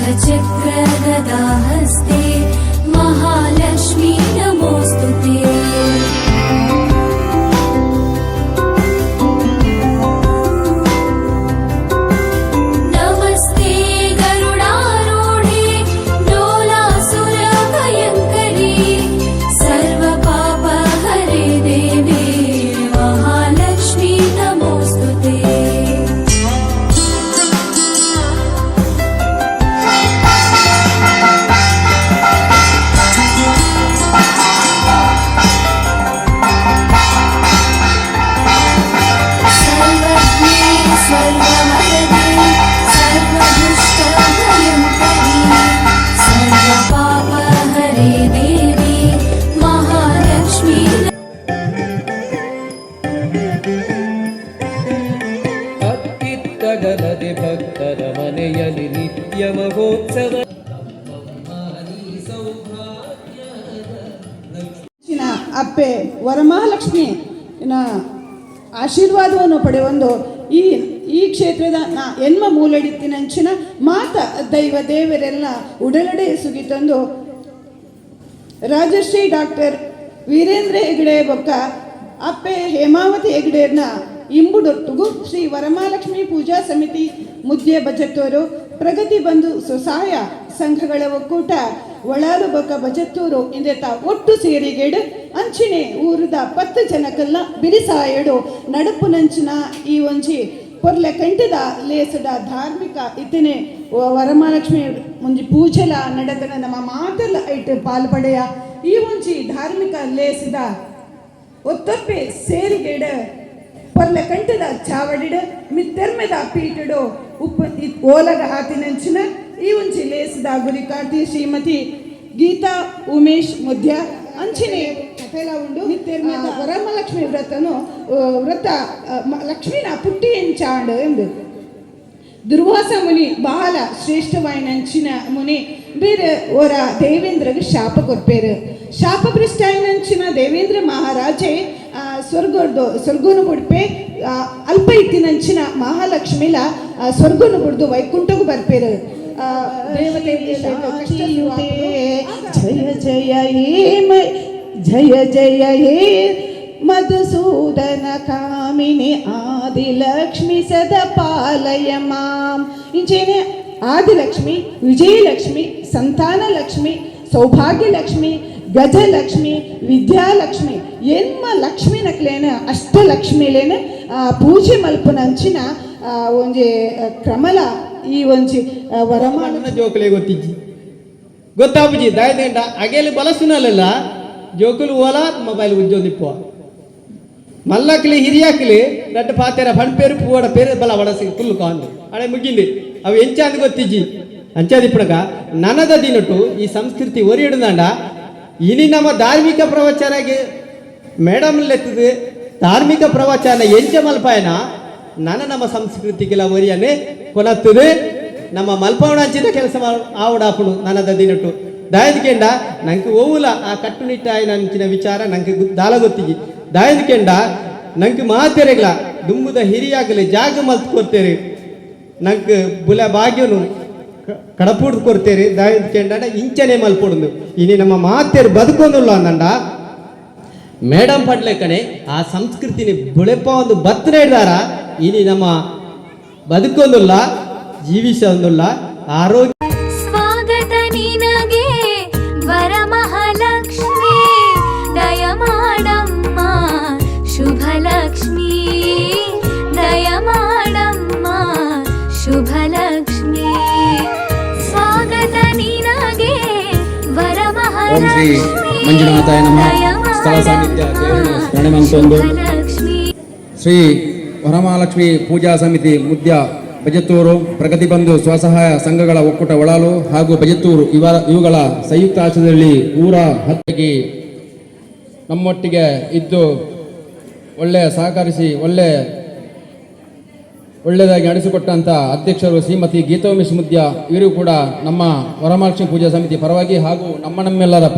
शङ्खचक्रगदाहस्ते महालक्ष्मी नमोऽस्तु ते। नमस्ते गरुडारूढे डोलासुरभयङ्करी सर्वपापहरे देवे महालक्ष्मी नमोऽस्तु ते। सर्वज्ञे सर्ववरदे सर्वदुष्टभयङ्करी सर्वपापहरे देवी महालक्ष्मी। ಅತ್ತಿತ್ತಗಲದೆ ಭಕ್ತರ ಮನೆಯಲ್ಲಿ ನಿತ್ಯ ಮಹೋತ್ಸವ. ಹೆಚ್ಚಿನ ಅಪ್ಪೆ ವರಮಹಾಲಕ್ಷ್ಮಿ ಆಶೀರ್ವಾದವನ್ನು ಪಡೆಯೊಂದು ಈ ಈ ಕ್ಷೇತ್ರದ ನಾ ಎನ್ಮ ಮೂಲಡಿತ್ತಿನಂಚಿನ ಮಾತ ದೈವ ದೇವರೆಲ್ಲ ಉಡಲಡೆ ಸುಗಿತಂದು ರಾಜಶ್ರೀ ಡಾಕ್ಟರ್ ವೀರೇಂದ್ರ ಹೆಗಡೆ ಬೊಕ್ಕ ಅಪ್ಪೆ ಹೇಮಾವತಿ ಹೆಗಡೆಯರ್ನ ಇಂಬುಡೊಟ್ಟುಗು ಶ್ರೀ ವರಮಹಾಲಕ್ಷ್ಮಿ ಪೂಜಾ ಸಮಿತಿ ಮುದ್ದೆ ಬಜತ್ತೂರು, ಪ್ರಗತಿ ಬಂಧು ಸ್ವಸಹಾಯ ಸಂಘಗಳ ಒಕ್ಕೂಟ ಒಳಾಲು ಬೊಕ್ಕ ಬಜತ್ತೂರು ಇಂದೆತ ಒಟ್ಟು ಸೇರಿಗೇಡು ಅಂಚಿನೆ ಊರುದ 10 ಜನಕಲ್ಲ ಬಿರಿಸಾಯಡು ನಡುಪುನಂಚಿನ ಈ ಒಂಜಿ ಪೊರ್ಲೆ ಕಂಠದ ಲೇಸದ ಧಾರ್ಮಿಕ ಇತ್ತನೆ ವರಮಹಾಲಕ್ಷ್ಮಿ ಒಂಜಿ ಪೂಜೆಲ ನಡೆದನ ನಮ್ಮ ಮಾತೆಲ್ಲ ಐಟ್ ಪಾಲ್ ಪಡೆಯ ಈ ಒಂಜಿ ಧಾರ್ಮಿಕ ಲೇಸದ ಒತ್ತೊಪ್ಪೆ ಸೇರಿಗೇಡ ಪೊರ್ಲೆ ಕಂಠದ ಚಾವಡಿಡು ಮಿತ್ತೆರ್ಮೆದ ಪೀಟಡು ಉಪ್ಪು ಓಲಗ ಆತಿನಂಚಿನ ಈ ಒಂಜಿ ಲೇಸದ ಗುರಿಕಾರ್ತಿ ಶ್ರೀಮತಿ ಗೀತಾ ಉಮೇಶ್ ಮುದ್ಯ ಅಂಚಿನೆ ಕಥೆಲ ಉಂಡು. ಮಿತ್ತೆರ್ಮೆದ ವರಮಹಾಲಕ್ಷ್ಮಿ ವ್ರತನು ವ್ರತ ಲಕ್ಷ್ಮೀನ ಪುಟ್ಟಿ ಎಂಚಾಂಡು ಎಂದು ದುರ್ವಾಸ ಮುನಿ ಬಹಳ ಶ್ರೇಷ್ಠವಾಯಿನಂಚಿನ ಮುನಿ. ಬೇರೆ ಓರ ದೇವೇಂದ್ರಗೆ ಶಾಪ ಕೊರ್ಪೇರು. ಶಾಪಭ್ರಷ್ಟಾಯಿನಂಚಿನ ದೇವೇಂದ್ರ ಮಹಾರಾಜೆ ಸ್ವರ್ಗದ್ದು ಸ್ವರ್ಗನು ಬುಡ್ಪೆ ಅಲ್ಪ ಇತ್ತಿನಂಚಿನ ಮಹಾಲಕ್ಷ್ಮಿಲ ಸ್ವರ್ಗನು ಬುಡ್ದು ವೈಕುಂಠಗೂ ಬರ್ಪೇರು. ದೇವತೆ ಜಯ ಜಯ ಹೇಮ ಜಯ ಜಯ ಹೇ ಮಧುಸೂದನ ಕಾಮಿನಿ ಆದಿಲಕ್ಷ್ಮಿ ಸದ ಪಾಲಯ ಮಾಂ. ಇಂಚೇನೆ ಆದಿಲಕ್ಷ್ಮಿ, ವಿಜಯಲಕ್ಷ್ಮಿ, ಸಂತಾನ ಲಕ್ಷ್ಮಿ, ಸೌಭಾಗ್ಯಲಕ್ಷ್ಮಿ, ಗಜಲಕ್ಷ್ಮಿ, ವಿದ್ಯಾಲಕ್ಷ್ಮಿ, ಎನ್ಮ ಲಕ್ಷ್ಮೀನಕ್ಲೇನ ಅಷ್ಟಲಕ್ಷ್ಮಿಲೇನ ಪೂಜೆ ಮಲ್ಪುನಂಚಿನ ಒಂಜಿ ಕ್ರಮಲ ಈ ಒಂಜಿ ವರಮಾನ ಜೋಕುಲೆ ಗೊತ್ತಿಜ್ಜಿ, ಗೊತ್ತಾಪುಜಿ. ದಾಯದೇಂಡ ಅಗೇಲಿ ಬಲಸುನಲ್ಲ ಜೋಕುಲು ಓಲ ಮೊಬೈಲ್ ಉಜ್ಜೊಂದಿಪ್ಪು. ಮಲ್ಲಕ್ಲಿ ಹಿರಿಯಾಕ್ಲಿ ರಡ್ಡ ಪಾತೆರ ಪೇರು ಪೂವಡ ಪೇರು ಬಲ ವಡಸಿ ಫುಲ್ ಕಾಂದು ಅಡೆ ಮುಗಿಂది. ಅವು ಎಂಚಾಂದ್ ಗೊತ್ತಿಜ್ಜಿ. ಅಂಚಾದಿಪ್ಪಣಗ ನನದ ದಿನಟು ಈ ಸಂಸ್ಕೃತಿ ಒರಿಯಿಡ್ದಂಡ. ಇನಿ ನಮ್ಮ ಧಾರ್ಮಿಕ ಪ್ರವಚನಗೆ ಮೇಡಮ್ ಲೆತ್ತದು ಧಾರ್ಮಿಕ ಪ್ರವಚನ ಎಂಚ ಮಲ್ಪಾಯನ ನನ ನಮ್ಮ ಸಂಸ್ಕೃತಿಗೆಲ್ಲ ಒರಿಯನೆ ಕೊನತ್ತದು. ನಮ್ಮ ಮಲ್ಪವಣಂಚಿನ ಕೆಲಸ ಆವಡಾಪುಡು ನನದ ದಿನಟು. ದಾಯದಕೆಂಡ ನಂಗೆ ಓವುಲ ಆ ಕಟ್ಟುನಿಟ್ಟಾಯಿನ ಅಂಚಿನ ವಿಚಾರ ನಂಗೆ ದಾಲ ಗೊತ್ತಿಜಿ. ದಾಯದಕೆಂಡ ನಂಗೆ ಮಾತೆರೆಗ್ಲ ದುಂಬುದ ಹಿರಿಯಾಗಲಿ ಜಾಗ ಮಲ್ತ್ ಕೊಡ್ತೇರಿ, ನಂಗೆ ಬುಲ ಭಾಗ್ಯನು ಕಡಪುಡ್ದು ಕೊಡ್ತೇರಿ. ದಾಯದಕೆಂಡ ಇಂಚನೆ ಮಲ್ಪೊಡುಂದು. ಇನಿ ನಮ್ಮ ಮಾತೆರು ಬದುಕೊಂದುಲ್ಲ ಅಂದಂಡ ಮೇಡಮ್ ಪಡ್ಲೆಕ್ಕನೆ ಆ ಸಂಸ್ಕೃತಿನಿ ಬುಳೆಪ ಒಂದು ಬತ್ತನೆ ಹಿಡ್ದಾರ. ಇನಿ ನಮ್ಮ ಬದುಕೊಂದುಲ್ಲ, ಜೀವಿಸೊಂದುಲ್ಲ, ಆರೋಗ್ಯ. ಸ್ವಾಗತ ನಿನಗೆ ವರಮಹಾಲಕ್ಷ್ಮಿ, ದಯಮಾಡಮ್ಮ ಶುಭಲಕ್ಷ್ಮಿ, ದಯಮಾಡಮ್ಮ ಶುಭಲಕ್ಷ್ಮಿ. ಸ್ವಾಗತ ನಿನಗೆ ಓಂ ಶ್ರೀ ವರಮಹಾಲಕ್ಷ್ಮಿ, ಮಂಜುನಾಥಾಯ ನಮಃ. ಸ್ಥಳ ಸಾನ್ನಿಧ್ಯ ದೇವರನ್ನು ಸ್ಮರಣೆ ಮಂತೊಂದು ಶುಭಲಕ್ಷ್ಮಿ. ಶ್ರೀ ವರಮಹಾಲಕ್ಷ್ಮಿ ಪೂಜಾ ಸಮಿತಿ ಮುದ್ಯ ಬಜತ್ತೂರು, ಪ್ರಗತಿ ಬಂಧು ಸ್ವಸಹಾಯ ಸಂಘಗಳ ಒಕ್ಕೂಟ ಒಳಾಲು ಹಾಗೂ ಬಜತ್ತೂರು ಇವುಗಳ ಸಂಯುಕ್ತ ಆಶ್ರಯದಲ್ಲಿ ಊರ ಹತ್ತಿಗೆ ನಮ್ಮೊಟ್ಟಿಗೆ ಇದ್ದು ಒಳ್ಳೆಯ ಸಹಕರಿಸಿ ಒಳ್ಳೆಯದಾಗಿ ನಡೆಸಿಕೊಟ್ಟಂಥ ಅಧ್ಯಕ್ಷರು ಶ್ರೀಮತಿ ಗೀತೋಮೇಶ್ ಮುದ್ಯ ಇವರಿಗೂ ಕೂಡ ನಮ್ಮ ವರಮಹಾಲಕ್ಷ್ಮಿ ಪೂಜಾ ಸಮಿತಿ ಪರವಾಗಿ ಹಾಗೂ ನಮ್ಮ ನಮ್ಮೆಲ್ಲರ